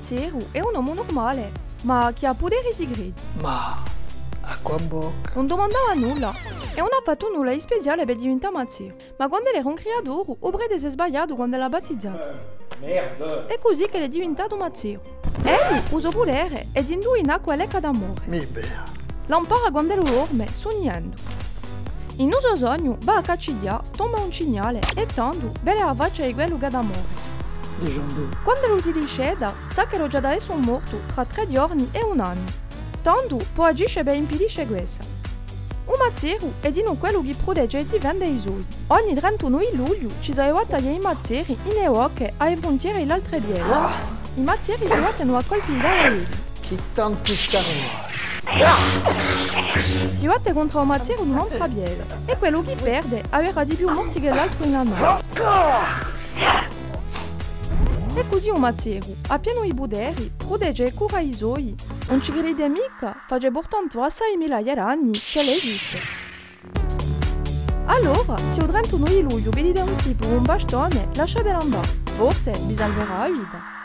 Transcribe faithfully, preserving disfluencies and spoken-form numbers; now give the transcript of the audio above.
mazzeru hè un omu nurmale, ma chì hà puteri sigreti. Ma à quant'è chì ùn dumandava nulla è ùn hà fattu nulla di speciale per diventà mazzeru. Ma quand'ellu era un criaturu, u prete s'hè sbagliatu quand'ellu l'hà battizatu. È cusì ch'ellu hè diventatu mazzeru. Ellu, u so puteri, hè d'induvinà quale hè chì hà da more. Mi bè. L'ampara quand'ellu dorme, sugnendu. In u so sognu, và à caccighjà, tomba un cignale è tandu vede a faccia di quellu chì hà da more. Quand'ellu si disceta, sà ch'ellu ci hà da esse mortu trà trè ghjorni è un annu. Tandu pò agisce per impidisce quessa. U mazzeru hè dinù quellu chì prutege è difende i soi. Ogni trentunu di lugliu ci sò e battaglie di i mazzeri in e bocche à e fruntiere di l'altre pieve. I mazzeri si battenu à colpi di tagliaghjoli. Chì tanti scarmazzi! Si batte contr'à u mazzeru d'un'altra pieve, è quellu chì perde averà di più morti chè l'altru in a notte. È cusì u mazzeru, appienu di puteri, prutege è cura i soi. Ùn ci cridite micca? Face portandu assai migliaia d'anni ch'ellu esiste. Allora, s'è u trentunu di lugliu vidite un tipu cù un bastone, lasciatelu andà, forse vi salverà a vita.